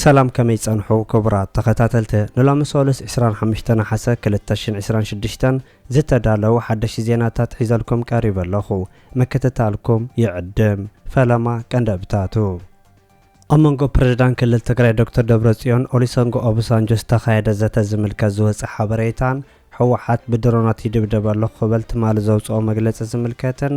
ሰላም፣ ከመይ ጸንሑ ክቡራት ተኸታተልቲ? ንሎሚ ሰሉስ ዕስራን ሓሙሽተ ነሓሰ ክልተ ሽሕን ዕስራን ሽዱሽተን ዝተዳለዉ ሓደሽቲ ዜናታት ሒዘልኩም ቀሪበ ኣለኹ። ምክትታልኩም ይዕድም። ፈለማ ቀንደብታቱ። ኣብ መንጎ ፕሬዝዳንት ክልል ትግራይ ዶክተር ደብረጽዮን ኦሉሰንጎ ኦባሳንጆ ዝተኻየደ ዘተ ዝምልከት ዝወጸ ሓበሬታን ህወሓት ብድሮናት ይድብደብ ኣለኹ ክብል ትማሊ ዘውጽኦ መግለጺ ዝምልከትን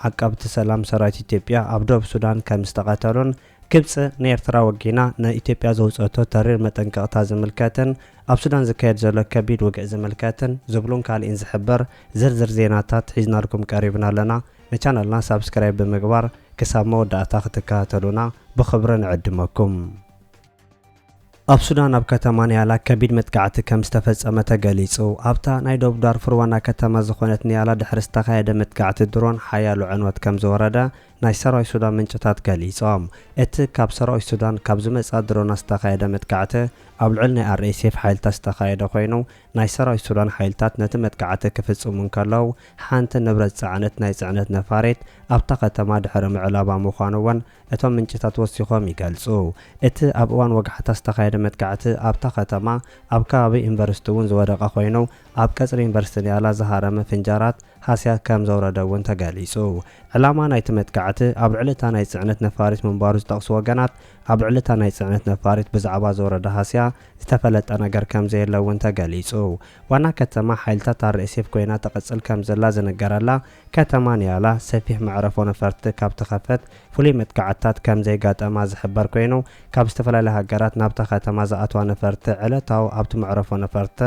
ዓቃብቲ ሰላም ሰራዊት ኢትዮጵያ ኣብ ደቡብ ሱዳን ከም ዝተቐተሉን ግብጺ ንኤርትራ ወጊና ንኢትዮጵያ ዘውጸቶ ተሪር መጠንቀቕታ ዝምልከትን ኣብ ሱዳን ዝካየድ ዘሎ ከቢድ ውግእ ዝምልከትን ዝብሉን ካልእን ዝሕብር ዝርዝር ዜናታት ሒዝናልኩም ቀሪብና ኣለና። ንቻነልና ሳብስክራይብ ብምግባር ክሳብ መወዳእታ ክትከታተሉና ብኽብሪ ንዕድመኩም። ኣብ ሱዳን ኣብ ከተማ ኒያላ ከቢድ መጥቃዕቲ ከም ዝተፈጸመ ተገሊጹ። ኣብታ ናይ ደቡብ ዳርፉር ዋና ከተማ ዝኾነት ኒያላ ድሕሪ ዝተኻየደ መጥቃዕቲ ድሮን ሓያሎ ዕንወት ከም ዝወረደ ናይ ሰራዊት ሱዳን ምንጭታት ገሊጾም። እቲ ካብ ሰራዊት ሱዳን ካብ ዝመጽኣ ድሮናት ዝተኻየደ መጥቃዕቲ ኣብ ልዕሊ ናይ ኣር ኤስ ኤፍ ሓይልታት ዝተኻየደ ኮይኑ፣ ናይ ሰራዊት ሱዳን ሓይልታት ነቲ መጥቃዕቲ ክፍጽሙ እንከለዉ ሓንቲ ንብረት ጸዓነት ናይ ጽዕነት ነፋሪት ኣብታ ከተማ ድሕሪ ምዕላባ ምዃኑ እውን እቶም ምንጭታት ወሲኾም ይገልጹ። እቲ ኣብ እዋን ወግሓታ ዝተኻየደ መጥቃዕቲ ኣብታ ከተማ ኣብ ከባቢ ዩኒቨርሲቲ እውን ዝወደቐ ኮይኑ፣ ኣብ ቀጽሪ ዩኒቨርሲቲ ኒያላ ዝሃረመ ፍንጃራት ሃስያ ከም ዘውረደ እውን ተገሊጹ። ዕላማ ናይቲ መጥቃዕቲ ኣብ ልዕሊ እታ ናይ ጽዕነት ነፋሪት ምንባሩ ዝጠቕሱ ወገናት፣ ኣብ ልዕሊ እታ ናይ ጽዕነት ነፋሪት ብዛዕባ ዝወረደ ሃስያ ዝተፈለጠ ነገር ከም ዘየለ እውን ተገሊጹ። ዋና ከተማ ሓይልታት ኣር ኤስ ኤፍ ኮይና ትቕጽል ከም ዘላ ዝንገረላ ከተማ ኒያላ ሰፊሕ መዕረፎ ነፈርቲ ካብ ትኸፍት ፍሉይ መጥቃዕትታት ከም ዘይጋጠማ ዝሕበር ኮይኑ፣ ካብ ዝተፈላለያ ሃገራት ናብታ ከተማ ዝኣትዋ ነፈርቲ ዕለታዊ ኣብቲ መዕረፎ ነፈርቲ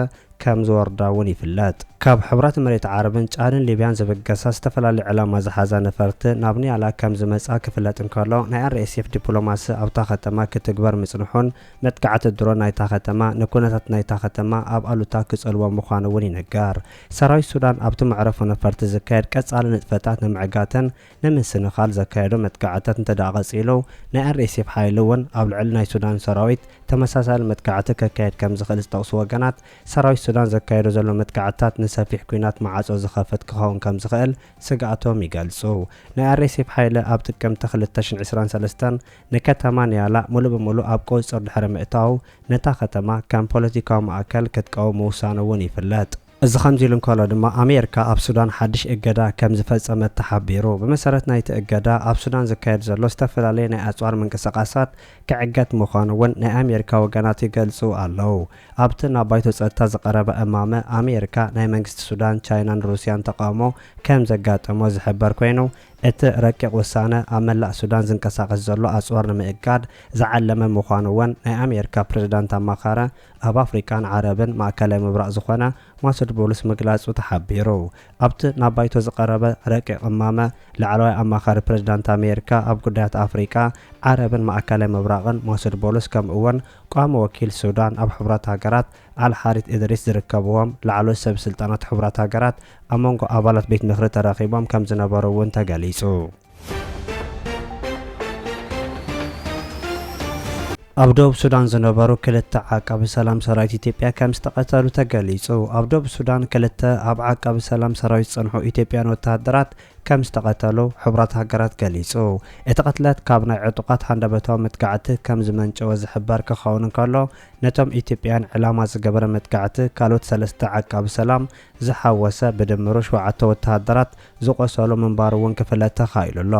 ከም ዝወርዳ እውን ይፍለጥ። ካብ ሕብራት መሬት ዓረብን ጫድን ሊብያን ዝብገሳ ዝተፈላለዩ ዕላማ ዝሓዛ ነፈርቲ ናብ ኒያላ ከም ዝመጻ ክፍለጥ እንከሎ፣ ናይ ኣር ኤስ ኤፍ ዲፕሎማሲ ኣብታ ከተማ ክትግበር ምጽንሑን መጥቃዕቲ ድሮን ናይታ ከተማ ንኩነታት ናይታ ከተማ ኣብ ኣሉታ ክጸልዎ ምዃኑ እውን ይንገር። ሰራዊት ሱዳን ኣብቲ መዕረፎ ነፈርቲ ዝካየድ ቀጻሊ ንጥፈታት ንምዕጋትን ንምስንኻል ዘካየዶ መጥቃዕትታት እንተደኣ ቀጺሉ፣ ናይ ኣር ኤስ ኤፍ ሓይሊ እውን ኣብ ልዕሊ ናይ ሱዳን ሰራዊት ተመሳሳሊ መጥቃዕቲ ከካየድ ከም ዝኽእል ዝጠቕሱ ወገናት፣ ሰራዊት ሱዳን ዘካየዶ ዘሎ መጥቃዕትታት ንሰፊሕ ኲናት ማዕጾ ዝኸፍት ክኸውን ከም ዝኽእል ስግኣቶም ይገልጹ። ናይ ኣር ኤስ ኤፍ ሓይሊ ኣብ ጥቅምቲ ክልተ ሽሕን ዕስራን ሰለስተን ንከተማ ኒያላ ሙሉእ ብሙሉእ ኣብ ቁጽጽር ድሕሪ ምእታዉ፣ ነታ ከተማ ከም ፖለቲካዊ ማእከል ክትቀውም ምውሳኑ እውን ይፍለጥ። እዚ ከምዚ ኢሉ እንከሎ ድማ፣ ኣሜሪካ ኣብ ሱዳን ሓድሽ እገዳ ከም ዝፈጸመት ተሓቢሩ። ብመሰረት ናይቲ እገዳ፣ ኣብ ሱዳን ዝካየድ ዘሎ ዝተፈላለየ ናይ ኣጽዋር ምንቅስቓሳት ክዕገት ምዃኑ እውን ናይ ኣሜሪካ ወገናት ይገልጹ ኣለዉ። ኣብቲ ናብ ባይቶ ጸጥታ ዝቐረበ እማመ፣ ኣሜሪካ ናይ መንግስቲ ሱዳን፣ ቻይናን ሩስያን ተቓውሞ ከም ዘጋጠሞ ዝሕበር ኮይኑ፣ እቲ ረቂቕ ውሳነ ኣብ መላእ ሱዳን ዝንቀሳቐስ ዘሎ ኣጽዋር ንምእጋድ ዝዓለመ ምዃኑ እውን ናይ ኣሜሪካ ፕሬዝዳንት ኣማኻሪ ኣብ ኣፍሪቃን ዓረብን ማእከላይ ምብራቕ ዝኾነ ማሱድ ቦሉስ ምግላጹ ተሓቢሩ። ኣብቲ ናብ ባይቶ ዝቐረበ ረቂቕ እማመ፣ ላዕለዋይ ኣማኻሪ ፕሬዝዳንት ኣሜሪካ ኣብ ጉዳያት ኣፍሪቃ፣ ዓረብን ማእከላይ ምብራቕን ማሱድ ቦሉስ፣ ከምኡ እውን ቋሚ ወኪል ሱዳን ኣብ ሕቡራት ሃገራት ኣልሓሪት እድሪስ ዝርከብዎም ላዕለዎት ሰብ ስልጣናት ሕቡራት ሃገራት ኣብ መንጎ ኣባላት ቤት ምኽሪ ተራኺቦም ከም ዝነበሩ እውን ተገሊጹ። ኣብ ደቡብ ሱዳን ዝነበሩ ክልተ ዓቃቢ ሰላም ሰራዊት ኢትዮጵያ ከም ዝተቐተሉ ተገሊጹ። ኣብ ደቡብ ሱዳን ክልተ ኣብ ዓቃቢ ሰላም ሰራዊት ዝጸንሑ ኢትዮጵያውያን ወተሃደራት ከም ዝተቐተሉ ሕቡራት ሃገራት ገሊጹ። እቲ ቅትለት ካብ ናይ ዕጡቓት ሃንደበታዊ መጥቃዕቲ ከም ዝመንጨወ ዝሕበር ክኸውን እንከሎ፣ ነቶም ኢትዮጵያውያን ዕላማ ዝገበረ መጥቃዕቲ ካልኦት ሰለስተ ዓቃቢ ሰላም ዝሓወሰ ብድምሩ ሸውዓተ ወተሃደራት ዝቖሰሉ ምንባሩ እውን ክፍለጥ ተኻኢሉ ኣሎ።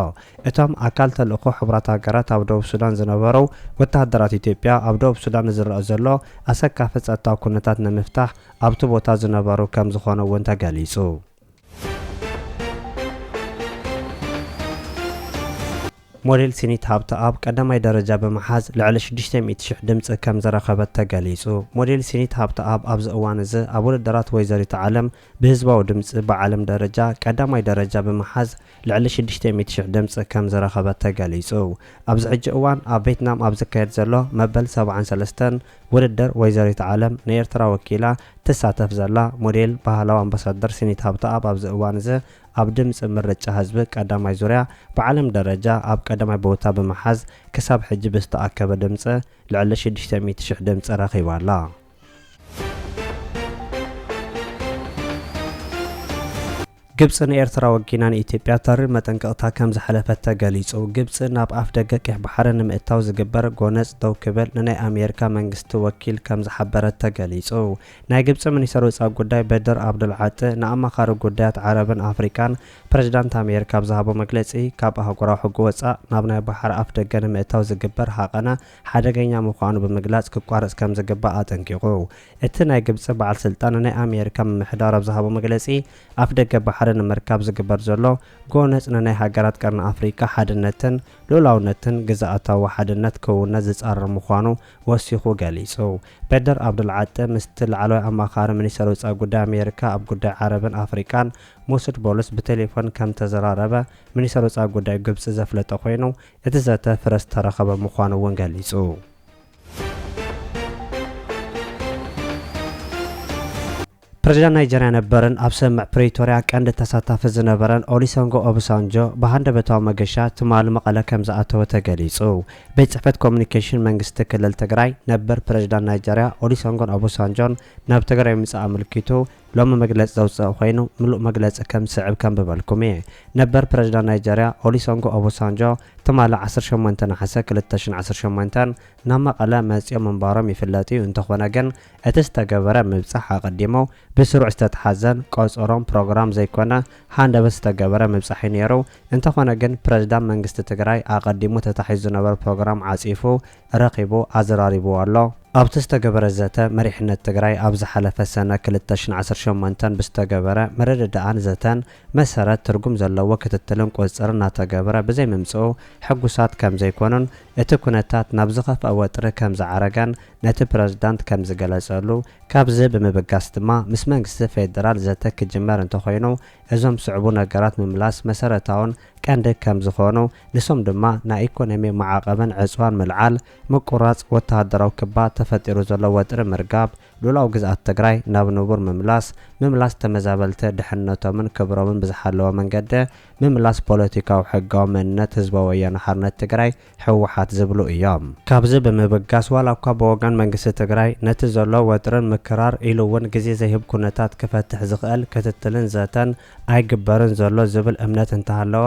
እቶም ኣካል ተልእኾ ሕቡራት ሃገራት ኣብ ደቡብ ሱዳን ዝነበሩ ወተሃደራት ኢትዮጵያ ኣብ ደቡብ ሱዳን ንዝረአ ዘሎ ኣሰካፊ ጸጥታዊ ኩነታት ንምፍታሕ ኣብቲ ቦታ ዝነበሩ ከም ዝኾኑ እውን ተገሊጹ። ሞዴል ሲኒት ሃብተኣብ ቀዳማይ ደረጃ ብምሓዝ ልዕሊ ሽዱሽተ ሚእቲ ሽሕ ድምፂ ከም ዝረኸበት ተገሊፁ። ሞዴል ሲኒት ሃብተኣብ ኣብዚ እዋን እዚ ኣብ ውድድራት ወይዘሪት ዓለም ብህዝባዊ ድምፂ ብዓለም ደረጃ ቀዳማይ ደረጃ ብምሓዝ ልዕሊ ሽዱሽተ ሚእቲ ሽሕ ድምፂ ከም ዝረኸበት ተገሊፁ። ኣብዚ ሕጂ እዋን ኣብ ቬትናም ኣብ ዝካየድ ዘሎ መበል ሰብዓን ሰለስተን ውድድር ወይዘሪት ዓለም ንኤርትራ ወኪላ ትሳተፍ ዘላ ሞዴል ባህላዊ ኣምባሳደር ሲኒት ሃብተኣብ ኣብዚ እዋን እዚ ኣብ ድምፂ ምርጫ ህዝቢ ቀዳማይ ዙርያ ብዓለም ደረጃ ኣብ ቀዳማይ ቦታ ብምሓዝ ክሳብ ሕጂ ብዝተኣከበ ድምፂ ልዕሊ ሽዱሽተ ሚእቲ ሽሕ ድምፂ ረኺባ ኣላ። ግብጺ ንኤርትራ ወጊና ንኢትዮጵያ ተሪር መጠንቀቕታ ከም ዝሓለፈት ተገሊጹ። ግብጺ ናብ ኣፍ ደገ ቀይሕ ባሕሪ ንምእታው ዝግበር ጎነጽ ደው ክብል ንናይ ኣሜሪካ መንግስቲ ወኪል ከም ዝሓበረት ተገሊጹ። ናይ ግብጺ ሚኒስተር ወጻኢ ጉዳይ በድር ኣብዱል ዓጢ ንኣማኻሪ ጉዳያት ዓረብን ኣፍሪቃን ፕሬዚዳንት ኣሜሪካ ኣብ ዝሃቦ መግለጺ፣ ካብ ኣህጉራዊ ሕጊ ወጻእ ናብ ናይ ባሕሪ ኣፍ ደገ ንምእታው ዝግበር ሃቐና ሓደገኛ ምዃኑ ብምግላጽ ክቋረጽ ከም ዝግባእ ኣጠንቂቑ። እቲ ናይ ግብጺ በዓል ስልጣን ንናይ ኣሜሪካ ምምሕዳር ኣብ ዝሃቦ መግለጺ፣ ኣፍ ደገ ባሕሪ ንምርካብ ዝግበር ዘሎ ጎነጽ ንናይ ሃገራት ቀርኒ ኣፍሪቃ ሓድነትን ልኡላውነትን ግዝኣታዊ ሓድነት ክውነት ዝጻረር ምዃኑ ወሲኹ ገሊጹ። በድር ኣብዱል ዓጢ ምስቲ ላዕለዋይ ኣማኻሪ ሚኒስተር ወጻኢ ጉዳይ ኣሜሪካ ኣብ ጉዳይ ዓረብን ኣፍሪቃን ሙሱድ ቦሎስ ብቴሌፎን ከም ተዘራረበ ሚኒስተር ወጻኢ ጉዳይ ግብጺ ዘፍለጠ ኮይኑ፣ እቲ ዘተ ፍረ ዝተረኸበ ምዃኑ እውን ገሊጹ። ፕሬዚዳንት ናይጀርያ ነበርን ኣብ ስምምዕ ፕሪቶርያ ቀንዲ ተሳታፊ ዝነበረን ኦሊሶንጎ ኦባሳንጆ ብሃንደበታዊ መገሻ ትማሊ መቐለ ከም ዝኣተወ ተገሊጹ። ቤት ጽሕፈት ኮሙኒኬሽን መንግስቲ ክልል ትግራይ፣ ነበር ፕሬዚዳንት ናይጀርያ ኦሊሶንጎን ኦባሳንጆን ናብ ትግራይ ምጻእ ኣመልኪቱ ሎሚ መግለጺ ዘውጽአ ኮይኑ፣ ምሉእ መግለጺ ከም ዝስዕብ ከንብበልኩም እየ። ነበር ፕሬዚዳንት ናይጀርያ ኦሊሶንጎ ኦባሳንጆ ትማሊ ዓሰርተ ሸሞንተ ነሓሰ ክልተ ሽሕን ዓሰርተ ሸሞንተን ናብ መቐለ መጺኦም ምንባሮም ይፍለጥ እዩ። እንተኾነ ግን፣ እቲ ዝተገበረ ምብጻሕ ኣቐዲሙ ብስሩዕ ዝተትሓዘን ቆጸሮም ፕሮግራም ዘይኮነ፣ ሃንደበት ዝተገበረ ምብጻሕ እዩ ነይሩ። እንተኾነ ግን፣ ፕሬዚዳንት መንግስቲ ትግራይ ኣቐዲሙ ተታሒዙ ዝነበረ ፕሮግራም ዓጺፉ ረኺቡ ኣዘራሪብዎ ኣሎ። ኣብቲ ዝተገበረ ዘተ፣ መሪሕነት ትግራይ ኣብ ዝሓለፈ ሰነ ክልተ ሽሕን ዓሰርተ ሸሞንተን ብዝተገበረ ምርድዳኣን ዘተን መሰረት፣ ትርጉም ዘለዎ ክትትልን ቁጽጽርን እናተገበረ ብዘይምምጽኡ ሕጉሳት ከም ዘይኮኑን፣ እቲ ኩነታት ናብ ዝኸፍአ ወጥሪ ከም ዝዓረገን ነቲ ፕረዚዳንት ከም ዝገለጸሉ፣ ካብዚ ብምብጋስ ድማ ምስ መንግስቲ ፌደራል ዘተ ክጅመር እንተኾይኑ፣ እዞም ዝስዕቡ ነገራት ምምላስ መሰረታውን ቀንዲ ከም ዝኾኑ፣ ንሶም ድማ ናይ ኢኮኖሚ ማዕቐብን ዕጽዋን ምልዓል፣ ምቁራጽ ወተሃደራዊ ክባ፣ ተፈጢሩ ዘሎ ወጥሪ ምርጋብ፣ ሉላዊ ግዝኣት ትግራይ ናብ ንቡር ምምላስ፣ ምምላስ ተመዛበልቲ ድሕነቶምን ክብሮምን ብዝሓለወ መንገዲ ምምላስ፣ ፖለቲካዊ ሕጋዊ መንነት ህዝባዊ ወያነ ሓርነት ትግራይ ህወሓት ዝብሉ እዮም። ካብዚ ብምብጋስ፣ ዋላ እኳ ብወገን መንግስቲ ትግራይ ነቲ ዘሎ ወጥርን ምክራር ኢሉ እውን ግዜ ዘይህብ ኩነታት ክፈትሕ ዝኽእል ክትትልን ዘተን ኣይግበርን ዘሎ ዝብል እምነት እንተሃለወ፣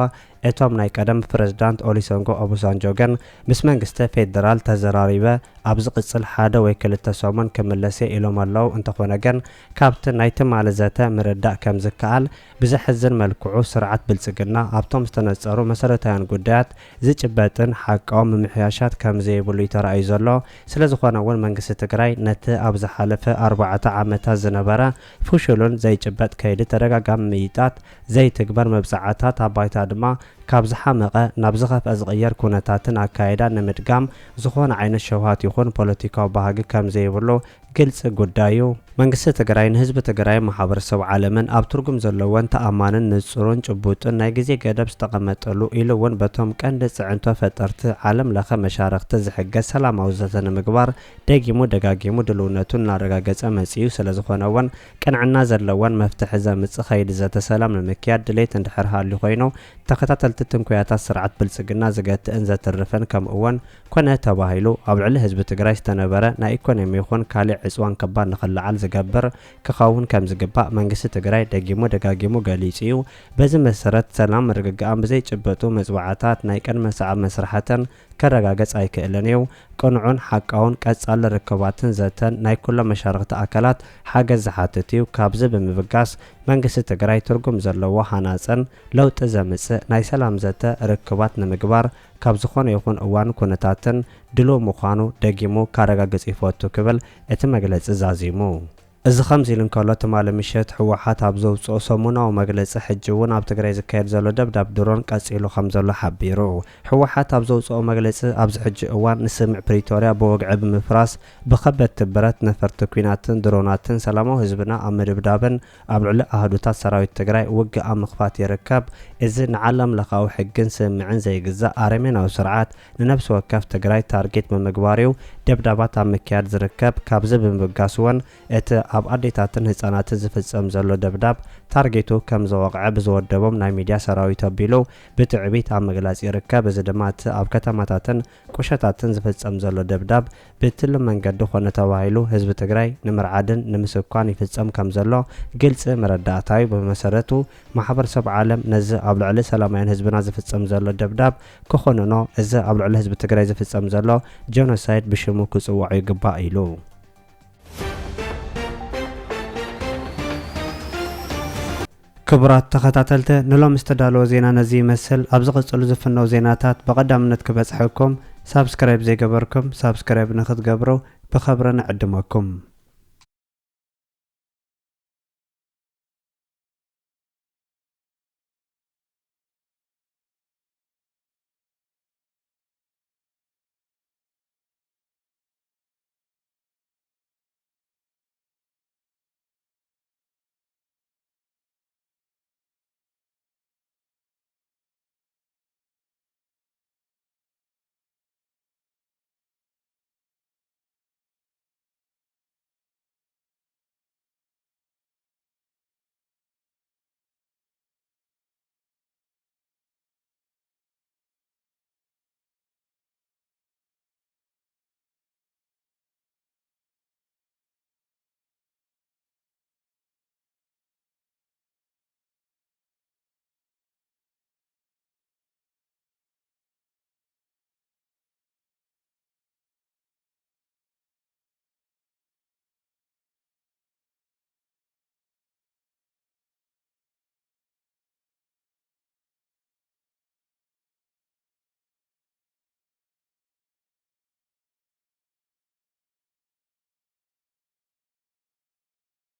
እቶም ናይ ቀደም ፕረዚዳንት ኦሊሶንጎ ኦባሳንጆ ግን፣ ምስ መንግስቲ ፌደራል ተዘራሪበ ኣብ ዝቕጽል ሓደ ወይ ክልተ ሰሙን ክምለስ እየ ኢሎም ኣለዉ። እንተኾነ ግን፣ ካብቲ ናይ ትማሊ ዘተ ምርዳእ ከም ዝከኣል፣ ብዘሕዝን መልክዑ ስርዓት ብልጽግና ኣብቶም ዝተነጸሩ መሰረታውያን ጉዳያት ዝጭበጥን ሓቃዊ ምምሕያሻት ከም ዘይብሉ እዩ ተራእዩ ዘሎ። ስለዝኾነ እውን መንግስቲ ትግራይ ነቲ ኣብ ዝሓለፈ ኣርባዕተ ዓመታት ዝነበረ ፍሹልን ዘይጭበጥ ከይዲ ተደጋጋሚ ምይይጣት ዘይትግበር መብጽዓታት ኣብ ባይታ ድማ ካብ ዝሓመቐ ናብ ዝኸፍአ ዝቕየር ኩነታትን ኣካይዳን ንምድጋም ዝኾነ ዓይነት ሸውሃት ይኹን ፖለቲካዊ ባህጊ ከም ዘይብሉ ግልፂ ጉዳይ እዩ። መንግስቲ ትግራይ ንህዝቢ ትግራይ፣ ማሕበረሰብ ዓለምን ኣብ ትርጉም ዘለዎን ተኣማንን ንፁርን ጭቡጥን ናይ ግዜ ገደብ ዝተቐመጠሉ ኢሉ እውን በቶም ቀንዲ ፅዕንቶ ፈጠርቲ ዓለም ለኸ መሻርኽቲ ዝሕገዝ ሰላማዊ ዘተ ንምግባር ደጊሙ ደጋጊሙ ድልውነቱ እናረጋገፀ መፂኡ። ስለዝኾነ እውን ቅንዕና ዘለዎን መፍትሒ ዘምፅእ ኸይዲ ዘተ ሰላም ንምክያድ ድሌት እንድሕር ሃልዩ ኮይኑ፣ ተኸታተልቲ ትንኮያታት ስርዓት ብልፅግና ዝገትእን ዘትርፍን ከምኡ እውን ኮነ ተባሂሉ ኣብ ልዕሊ ህዝቢ ትግራይ ዝተነበረ ናይ ኢኮኖሚ ይኹን ካሊእ ዕፅዋን ከባድ ንኽለዓል ዝገብር ክኸውን ከም ዝግባእ መንግስቲ ትግራይ ደጊሙ ደጋጊሙ ገሊፁ እዩ። በዚ መሰረት ሰላም ምርግጋእን ብዘይጭበጡ መፅዋዕታት ናይ ቅድመ ሰዓብ መስርሓትን ከረጋገጽ ኣይክእልን እዩ። ቅኑዕን ሓቃውን ቀጻሊ ርክባትን ዘተን ናይ ኩሎም መሻርኽቲ ኣካላት ሓገዝ ዝሓትት እዩ። ካብዚ ብምብጋስ መንግስቲ ትግራይ ትርጉም ዘለዎ ሃናጽን ለውጢ ዘምጽእ ናይ ሰላም ዘተ ርክባት ንምግባር ካብ ዝኾነ ይኹን እዋን ኩነታትን ድሉው ምዃኑ ደጊሙ ካረጋግጽ ይፈቱ ክብል እቲ መግለጺ ዛዚሙ። እዚ ከምዚ ኢሉ እንከሎ፣ ትማሊ ምሸት ህወሓት ኣብ ዘውፅኦ ሰሙናዊ መግለፂ፣ ሕጂ እውን ኣብ ትግራይ ዝካየድ ዘሎ ደብዳብ ድሮን ቀፂሉ ከም ዘሎ ሓቢሩ። ህወሓት ኣብ ዘውፅኦ መግለፂ፣ ኣብዚ ሕጂ እዋን ንስምምዕ ፕሪቶርያ ብወግዒ ብምፍራስ፣ ብኸበድቲ ብረት፣ ነፈርቲ ኲናትን ድሮናትን ሰላማዊ ህዝብና ኣብ ምድብዳብን ኣብ ልዕሊ ኣሃዱታት ሰራዊት ትግራይ ውግእ ኣብ ምኽፋት ይርከብ። እዚ ንዓለም ለኻዊ ሕግን ስምምዕን ዘይግዛእ ኣረሜናዊ ስርዓት ንነብሲ ወከፍ ትግራይ ታርጌት ብምግባር እዩ ደብዳባት ኣብ ምክያድ ዝርከብ። ካብዚ ብምብጋስ እውን እቲ ኣብ ኣዴታትን ህጻናትን ዝፍጸም ዘሎ ደብዳብ ታርጌቱ ከም ዝወቕዐ ብዝወደቦም ናይ ሚድያ ሰራዊት ኣቢሉ ብትዕቢት ኣብ ምግላጽ ይርከብ። እዚ ድማ እቲ ኣብ ከተማታትን ቁሸታትን ዝፍጸም ዘሎ ደብዳብ ብትልም መንገዲ ኮነ ተባሂሉ ህዝቢ ትግራይ ንምርዓድን ንምስኳን ይፍጸም ከም ዘሎ ግልጺ መረዳእታ እዩ። ብመሰረቱ ማሕበረሰብ ዓለም ነዚ ኣብ ልዕሊ ሰላማውያን ህዝብና ዝፍጸም ዘሎ ደብዳብ ክኾንኖ፣ እዚ ኣብ ልዕሊ ህዝቢ ትግራይ ዝፍጸም ዘሎ ጀኖሳይድ ብሽሙ ክጽውዖ ይግባእ ኢሉ። ክቡራት ተኸታተልቲ፣ ንሎም ዝተዳለወ ዜና ነዚ ይመስል። ኣብ ዝቕጽሉ ዝፍነው ዜናታት ብቐዳምነት ክበጽሐኩም ሳብስክራይብ ዘይገበርኩም ሳብስክራይብ ንክትገብሩ ብኸብሪ ንዕድመኩም።